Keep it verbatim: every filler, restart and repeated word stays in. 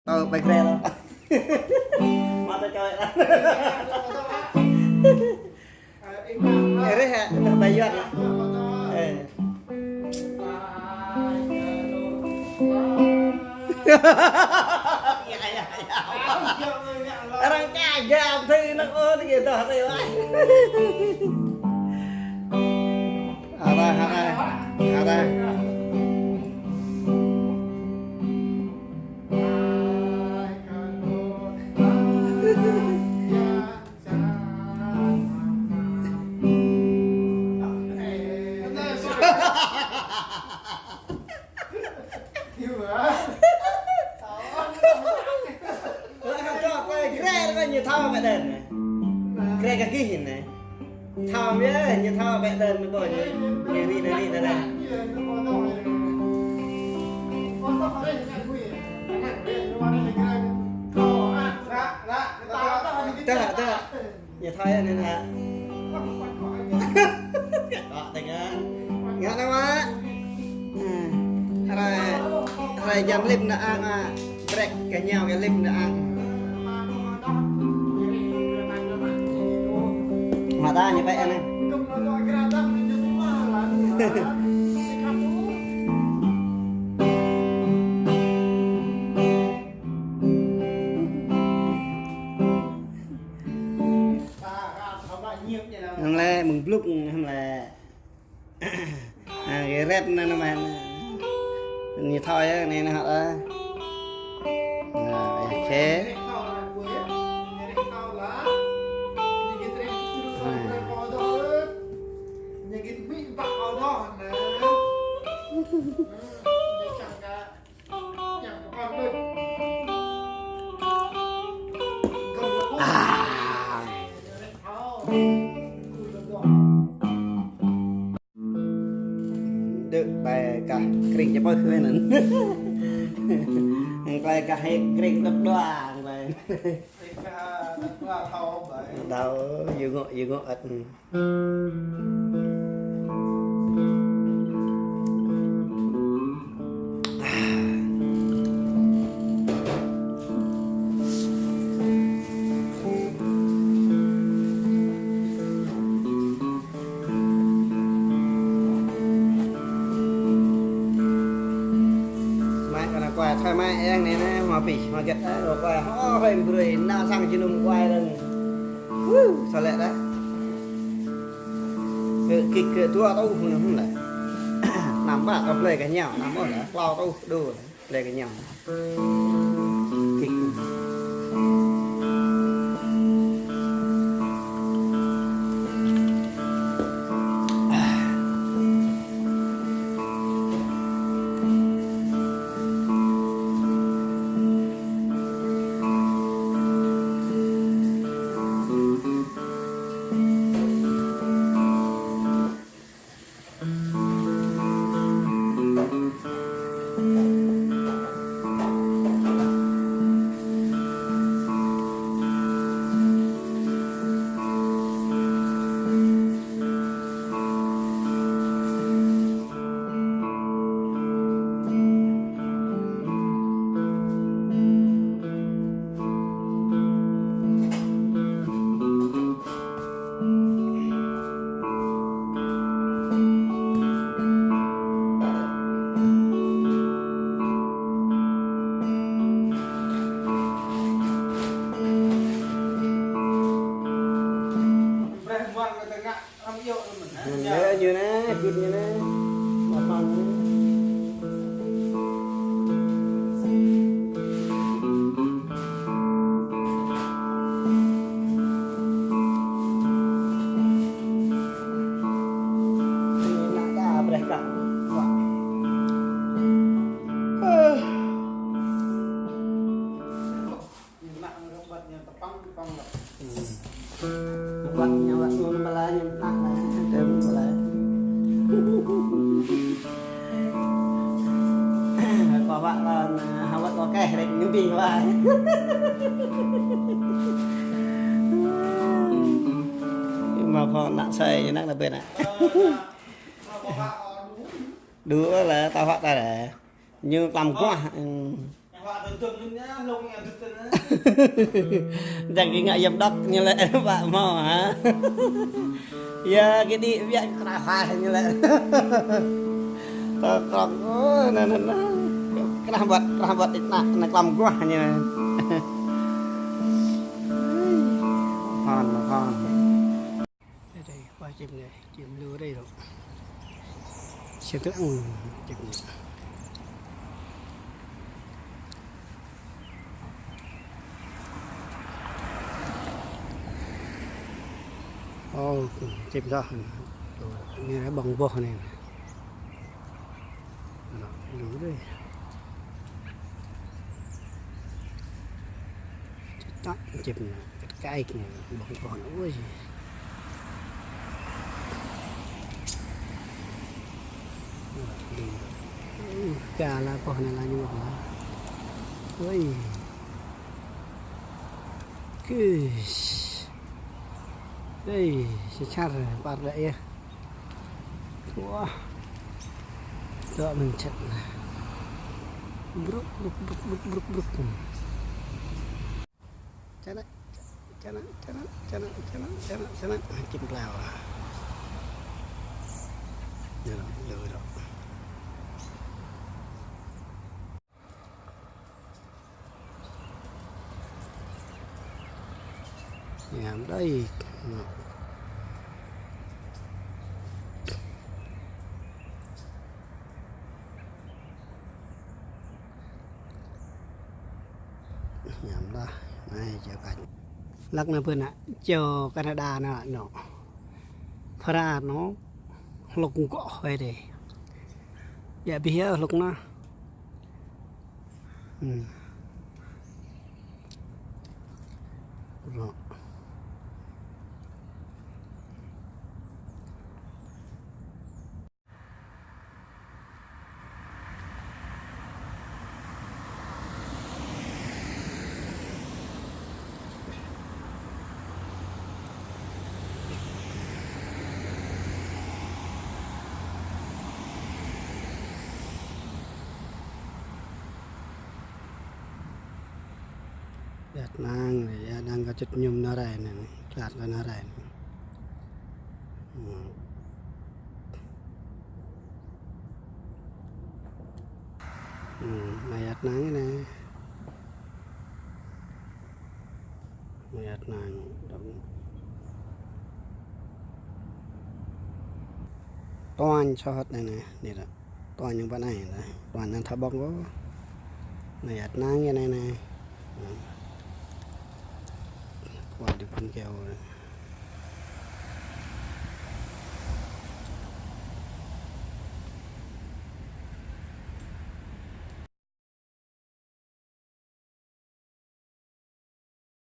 Tao ƀai grê lŏ. Mă tao čoi lă. Ơ, rĕh hă, tơ ƀai yuan. Ơ. Arăng kơ gam thâo năk ôn kơ tơh rĕh wai. Hă ta, hă ta, hă ta. Lă hă tơ̆, tơ̆, grê kơ ñu thâo ƀĕ đơ̆n. Grê kơ gih anai. Thâo yơh, ñu thâo ƀĕ đơ̆n mơ̆ ƀô̆ ñu. Ñu rĭ anai, rĭ anai. Tơ̆, tơ̆. Ñu thâo yơh anai hă. Kŏ tĕng ah. Ngă nao mă. Hrơi, hrơi jăm lip nao ang ah. Brek kơ ñu kơ lip nao ang. Mă ta ñu pĕ anai. Hăm lĕ mơ̆ng blŭk hăm lĕ. À, cái rep anai nao mă. Ñu thâo yơh, anai nao hă. À, ok. À. À. Đơ, ƀai kah kring čơpơh kơ anŭn. Ƀai kah hĕ kring đơ̆k đua, ƀai. Đau, yua ngŏ, yua ngŏ ăt. Mai kơ ană kuai, thoi mai eng anai, anai, hmâo pih, hmâo gĕt, ơ, kuai, hơ, hrơi brơi, nao sang jơnum kuai dơ̆ng. Huh, sơlĕ đah. Kơ, kik kơ dua tơ̆, hmâo lĕ. Năm ba tơ̆ blơi kơ ñu, năm ôh lĕ, klâo tơ̆, đô lĕ. Lĕ kơ ñu. Kik. Brơi muat kơ tơngă. Anŭn lĕ ñu anai, gưt ñu anai. Lapang anai. Anai ta brơi kơ. Wah. Ñu mă rơbat ñu tơpăng, tơpăng lăp. Ơ. Rơbat ñu lăp ñu pơla ñu mă lăp, tơm pơla. Kơ wă lŏn, hơwơ̆t kơ keh rĕk ñu ƀing wă. Mă phŏ nă sai, nă nă bê nă. Ơ, nă, nă phŏ wă, ơ, đu. Đu lĕ, tơwă ta lĕ. Ñu tlam guah. Ơ. Dăng kơ ngă yăm đŏk ñu lĕ, pă hmâo hă. Yă kơ đĭ biă krah hă ñu lĕ. Tơ krong, ơ, nă, nă, nă. Krah băt, krah băt đĭ ană, ană klăm guah ñu. Hon, hon. Đây, đây, qua chim này, chim lu đây rồi. Sẽ tớ ăn chim này. Ơ, chim đó. Anai bong boh anai. Anai, lu dih. Čăt čăt čim anai, kăt kai kơ anai, bong boh anai, ui. Anai, lu. Ơ, kơ la boh anai la ñu boh anai. Ui. Kơ. Ê, čar čar, păr lĕ yơh. Wah. Dŏ mơ̆ng čăt anai. Brŭk, brŭk, brŭk, brŭk, brŭk, brŭk. Čană, čană, čană. Čim plao. Dŏ, dŏ, dŏ. Hiam đơi. Hiam đơi. Anai, čơ kăč. Lăk anai pơ anai, čơ Canada anai, anai. Phara anai, hlŏk gŏ hơi dih. Yă bih yă hlŏk anai. Hmm. Rŏ. Yă tơnăng, yă tơnăng kơ čut ñum nao rai anai, čat kơ nao rai anai. Hmm. Hmm, anai yă tơnăng anai. Anai yă tơnăng. Tuan soh hơt anai anai, anai dŏ. Tuan ñu pơ anai anai. Tuan anai thâo ƀơ̆ng kơ. Anai yă tơnăng anai anai. Hmm. Kual đi pun keo anai.